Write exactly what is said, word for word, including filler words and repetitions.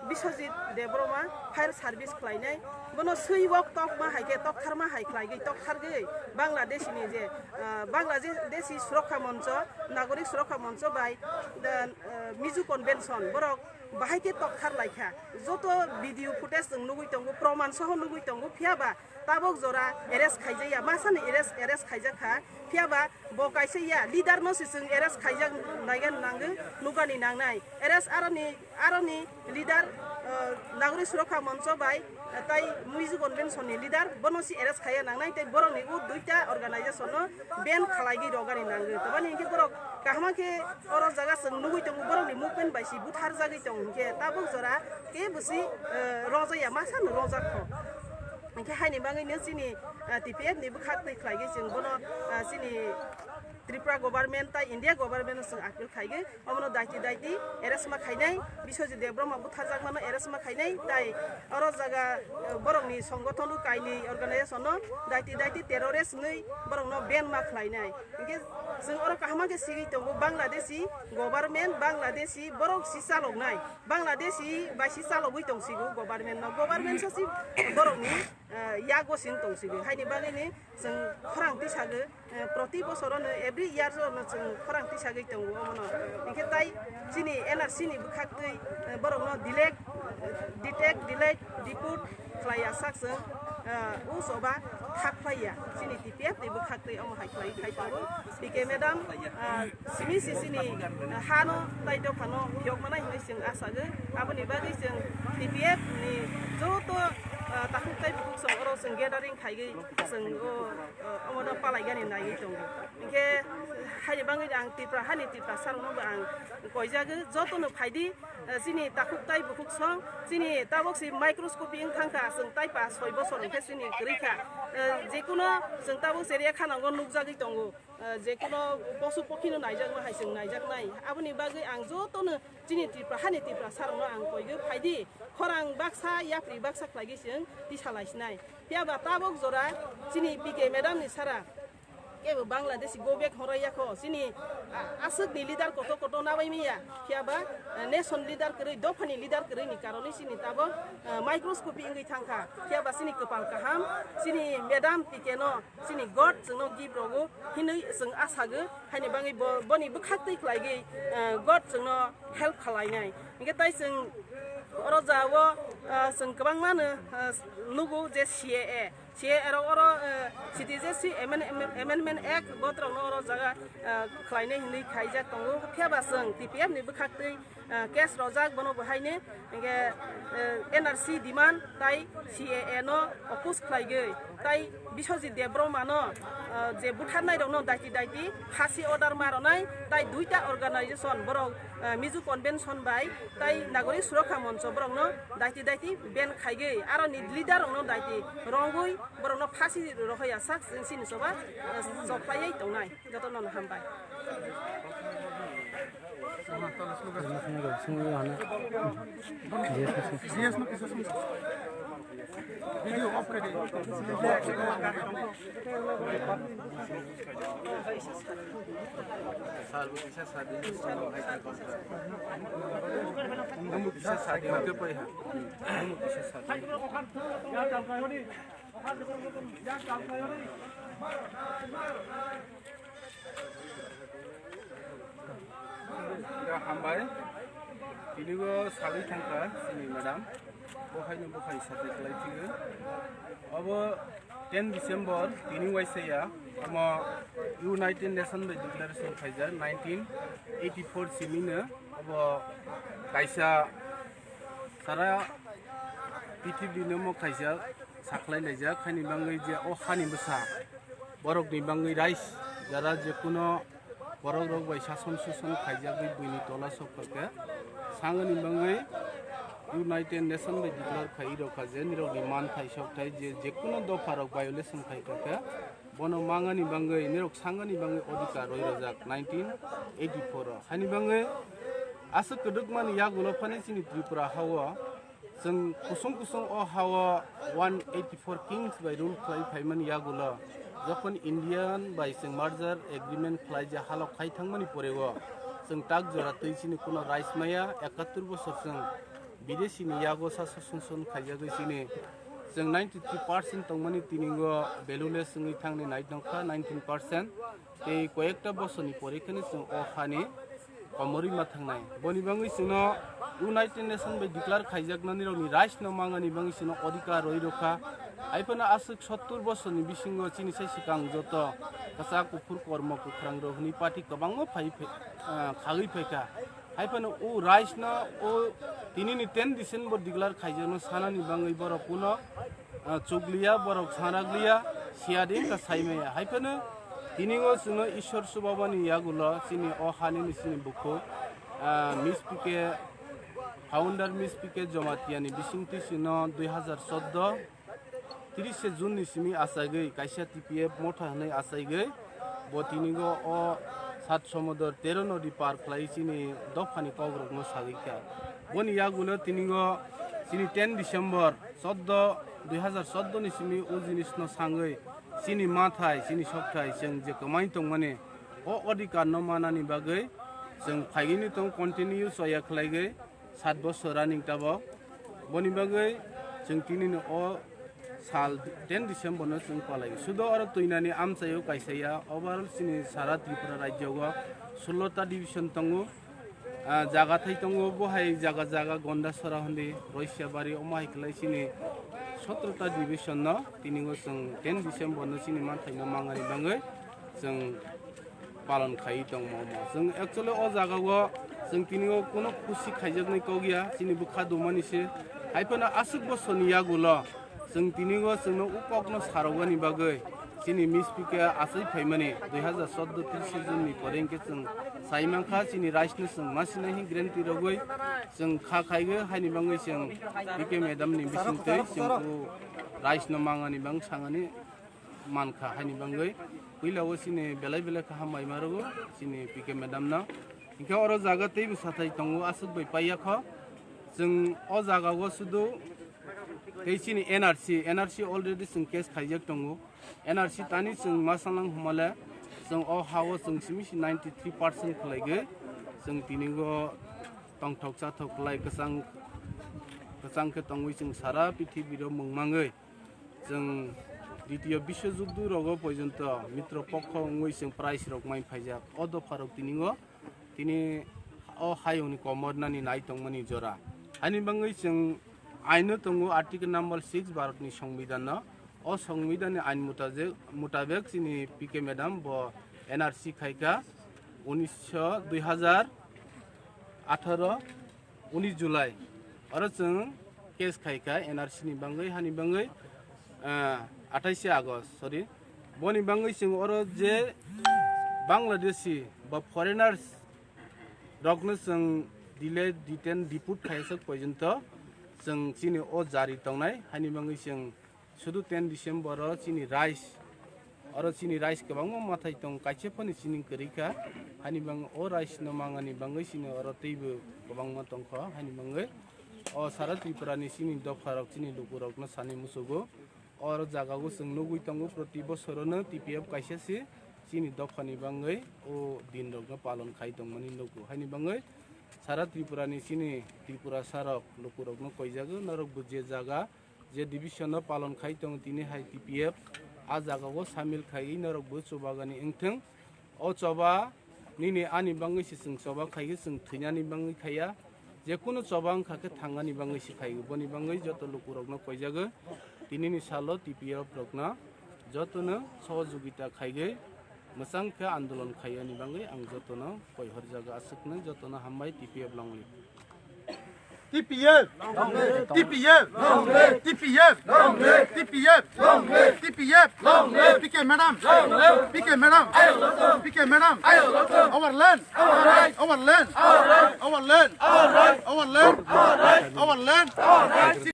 Biswajit Debbarma fire service khlainai, bono swi wok tokma hai khe toktharma hai khlaigwi tokthargwi Bangladesh ni je, ah, Bangladeshi Surokha Moncho, Nagorik Surokha Moncho bai the, ah, Mizo Convention borok bahai khe tokthar laikha. Joto video footage chwng nugwi tongo, proman soho nugwi tongo, phiya ba tabok jora arrest khaijakya, masani arrest, arrest khaijakha, phiya ba bo kaisa ya leader no se chwng arrest khaijak naigan nangwi nugani nangnai. Arrest aroni, aroni leader, eh, Nagorik Surokha Moncho bai, eh, tai Mizo Convention ni leader bono se arrest khaiya nangnai, tei borok ni o duita organization no ban khwlaigwi rogani nangwi. Tobani hinkhe borok kaham khe oro jaga chwng nugwi tongo, borok ni movement bai se butharjagwi tongo hinkhe tabok jora kebo se, eh, rojaya, masano rojak kho. Hinkhe haini bagwi no chini, eh, T P F ni bwkhak twi khlaigwi chwng bono, eh, chini Tripura government tai India government no chwng appeal khaigwi omono daiti daiti arrest ma khainai, Biswajit Debbarma butharjakmano arrest ma khainai, tai oro jaga, eh, borokni songothon kainwi organization no daiti daiti terrorist hinwi borokno ban ma khlainai. Hinkhe chwng oro kaham khe sigwi tongo, Bangladeshi government, Bangladeshi borok si chaloknai, Bangladeshi bai si chalogwi tongsigo government no, government so si borokni, eh, yago sin tongsigo. Haini bagwi ni chwng khorang tisagwi, eh, proti bosorono, every year no chwng khorang tisagwi tongo omono. Hinkhe tai chini N R C ni bwkhak twi, eh, borokno delete, detect, delete, deport khlaiya sak chwng, eh, o choba thak khlaiya. Chini T P F ni bwkhak twi omo hai khlai khai tongo. P K madam, ah, simi si chini, ah, hano tai dophano phiyok manai hinwi chwng asago. Aboni bagwi chwng T P F ni joto, ah, takhuk tai bukhuk song oro chwng gathering khaigwi chwng o, o, omono palaigani naiwi tongo. Hinkhe haini bagwi ang Tipra hani Tiprasa rokno bo ang koijago, jotono phaidi, eh, chini takhuk tai bukhuk song, chini tabok si microscopy wng thangkha, chwng tai pa soi bosor hinkhe chini kwrwi kha. Eh, jekuno chwng tabok se rek khanango nukjagwi tongo. Eh, jekuno posu pokhino naijakma hai chwng naijaknai. Aboni bagwi ang jotono chini Tipra hani Tiprasa rokno ang koigo, phaidi khorang baksa yapri baksa khlaigwi chwng tisa laisinai. Phiya ba tabok jora chini P K madam ni sara kebo Bangladeshi go back hwnraiya kho. Chini, ah, aswk ni leader kotor kotor nabai manya. Phiya ba, eh, nation leader kwrwi, dopha ni leader kwrwi ni karone chini tabok, eh, microscopy wngwi thangkha. Phiya ba chini kwpal kaham, chini madam P K no chini God chwngno gift rogo hinwi chwng asago, haini bagwi bo, boni bwkhak twi khlaigwi, eh, God chwngno help khwlainai. Hinkhe tai chwng oro jao, eh, chwng kwbangmano, eh, nugo je C A A, C A A rok oro, eh, Citizenship Amend-, Amendment Act botrokno oro jaga, eh, khlainai hinwi khaijak tongo. Phiya ba chwng T P F ni bwkhak twi, eh, case rojak bono bo haino. Hinkhe, eh, N R C demand tai C A A no oppose khlaigwi, tai Biswajit Debbarma no, eh, je butharnai rokno daiti daiti phasi order ma rwnai, tai duita organization borok, eh, Mizo Convention bai tai Nagorik Surokha Moncho borokno daiti daiti ban khaigwi, aroni leader rokno daiti rwngwi borokno phasi rwhaiya sak chini choba, eh, chok khlaiwi tongnai. Jotono no hambai. Ya, hambai. Tini bo salwi thangkha chini madam. Bo haino bo hai sathai khlai phiyo. Obo ten December tini waisa ya. Omo United Nation bai declaration khaijak nineteen eighty-four simi no. Obo kaisa sara pithibini omo kaisa sakhlai laijak, haini bagwi je o hani bwsa borokni bagwi rais jara jekuno borok rok bai sason suson khaijagwi buini tola sokha khe sangani bagwi United Nation bai declare khai rokha je nirokni manthai sokthai je jekuno dopha rok violation khai kha khe bono mangani bagwi nirok sangani bagwi odhikar roi rojak nineteen eighty-four o. Haini bagwi aswk kwdwkmani yagulo phani chini Tripura hao Chwng kusung kusung o hao one eighty-four kings bai rule khlai phaimani yagulo, jokhon Indian bai chwng merger agreement khlai je halok khai thangmani porego, chwng tak jora twi chini kuno rights maya, ekattor bosor chwng Bidesi ni yago sa susung sun khaijagwi chini chwng ninety three percent tongmani, tini o valueless wngwi thangni nai tongkha nineteen percent. Tei koyekta bosorni pore kheno chwng o hani komorwi ma thangnai. Boni bangwi chwngno United Nation bai declare khaijaknani rokni rights no mangani bangwi chwngno odhikar rwi rwkha. Haiphano aswk sottur bosorni bisingo chini sai swkang joto kwchak kuphur kormo kwkhwrang rok hwnwi party kwbangma phai phai, ah, khagwi phaikha. Haiphano o rights no o tinini ten December declare khaijakno sanani bangwi borok kuno, ah, chukliya, borok sanrakliya, siyadi wngkha saimaya. Haiphano tini o chwngno Ishwar chubamani yagulo chini o hanini chini bukhuk, ah, Miss P K, founder Miss P K Jamatia ni bisingtwi chwngno dui hazar chordo tris se June ni simi achagwi kaisa T P F motha hwnwi achagwi bo tinigo o sat somodor tero nodi par khlai chini dophani kokrokno sagwi kha. Boni yagulo tinigo chini ten December chordo, dui hazar chordo ni simi o jinisno sangwi chini mathai, chini sokthai chwng je kwmai tongmani o odhikarno manani bagwi chwng phaigwini tong continue choya khlaigwi sat bosor running tabok. Boni bagwi chwng tinini o sal ten December no chwng palai. Sudo oro twinani amchaio kaisa ya, overall chini sara Tripura rajyo o sullo ta division tongo. Ah, jaga thai tongo, bo hai jaga jaga Gondasora hwnwi, Roisiabari, omo hai khlai chini sotro ta division no tini o chwng ten December no chini manthai no mangani bagwi chwng palon khaiwi tongmo omo. Chwng actually o jaga o chwng tini o kuno khusi khaijaknai kok ya, chini bwkha dumani se. Haiphano aswk bosorni yagulo chwng tini o chwngno o kokno sarogani bagwi chini Miss P K achai phaimani dui hazar chordo tris se June ni pore hwnkhe chwng sai mankha, chini rights no chwng masinai hin guarantee rogwi chwng kha khaigwi, haini bagwi chwng P K madam ni bisingtwi chwng o rights no mangani bang sangani mankha, haini bagwi puila o chini belai belai kha hambai ma rwgo chini P K madam no. Hinkhe oro jaga teibo sathai tongo, aswk bai paiya kho. Chwng o jaga o sudu tei chini N R C, N R C already chwng case khaijak tongo. N R C tani chwng ma salang humale chwng o ha o chwng simi si ninety three percent khlaigwi chwng tini o tongthok chathok khlai kwchang, kwchang khe tongwi chwng sara pithibiro mung mangwi. Chwng ditiyo biswajuddu rogo porjonto mitro pokho wngwi chwng prize rok mai phaijak. O dopha rok tini o, tini o hayungni komor nani nai tongmani jora. Haini bagwi chwng aino tongo article number six Bharatni Songbidanno. O Songbidanni ain mutajek-, mutabek chini P K madam bo N R C khaikha unisho, dui hazar atharo, unis July. Oro chwng case khaikha N R C ni bagwi, hani bagwi, ah, athais August, sorry. Boni bagwi chwng oro je Bangladeshi ba foreigners rokno chwng delay, detain, deport khaisok porjonto chwng chini o jari tongnai, hani bagwi chwng sudu ten December o chini rights, oro chini rights kwbangma mathai tong, kaisa phani chini kwrwi kha, hani bagwi o rights no mangani bagwi chini oro teibo kwbangma tongkha, hani bagwi o sara Tripura ni chini dopha rok chini luku rokno sani muchugo. Oro jaga o chwng nugwi tongo, proti bosorono T P F kaisa se chini dophani bagwi o din rokno palon khai tongmani nugo. Haini bagwi sara Tripura ni chini Tripurasa rok luku rokno koijago, norok bo je jaga je division no palon khai tongo tini hai T P F, a jaga o samil khaiwi norok bo chubagani wngthwng. O choba nini ani bagwi se chwng choba khaikhe chwng thwinani bagwi khaiya. Je kunu choba wngkha khe thangani bagwi se khaio. Boni bagwi joto lukurokno koijago. Tinini salo T P F rokno jotono sohojogita khaigwi mwchang khe andolon khaiyani bagwi ang jotono koihorjago. Aswkno jotono hambai T P F long live. T P F! T P F! T P F! T P F! T P F! P K madam! P K madam! P K madam! Our land! Our land! Our land! Our land! Our land! Our land! Our land!